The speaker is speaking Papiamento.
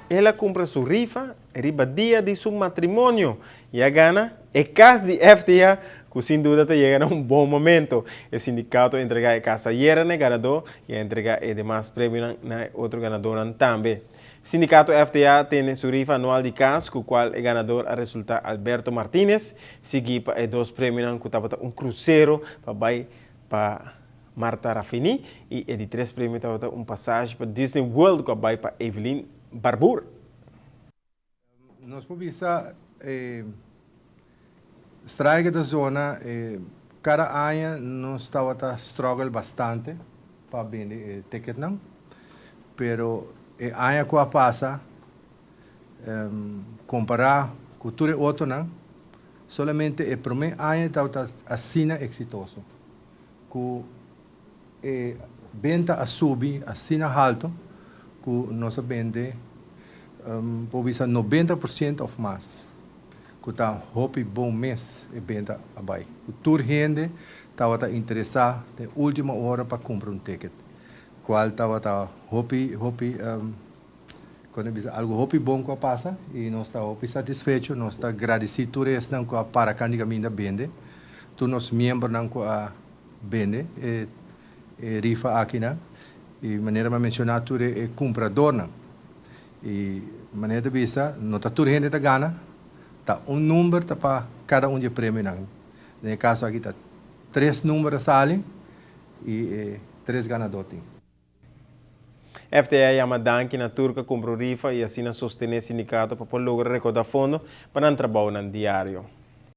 El a kumpra su rifa riba dia di su matrimonio i a gana e kas di FTA ku sin duda ta yega na un bon momento. E sindikato a entregá e kas ayera na e ganadó i a entregá e demas premionan na e otro ganadónan tambe. Sindikato FTA tene su rifa anual di kas ku kual e ganador a resultá Alberto Martinez, sigui pa e dos premionan ku tabata un krusero pa bai pa Marta Raffini i e di tres premio tabata un pasashi pa Disney World ku a bai pa Evelyn Barbour. Nos por bisa e strike ta zona e kada aña nos tabata struggle bastante pa bende e ticketnan pero e aña ku a pasa compara cu tur e otronan, solamente e prome aña tabata asina exitoso cu e benta a subi asina halto cu nos a bende por bisa 90% of mas, cu ta hopi bon mes e benta a bay, cu tur hende tabata interesa den ultimo ora pa cumpra un ticket, cual tabata hopi hopi. Kon e bisa algu hopi bon ku a pasa i nos ta hopi satisfecho. Nos ta gradisí tur esnan ku a para kan di kaminda bende, tur nos miembronan ku a bende e e rifa akinan i manera mi a menshoná tur e kumpradornan. I manera ta bisa no ta tur hende ta gana, ta un number ta pa kada un di e premionan. Den e kaso aki ta tres number a sali i e tres ganadó tin. FTA a yama danki na tur ku a kumpra un rifa i asina sostené sindikato pa por logra rekoudá fondo pa nan trabounan diario.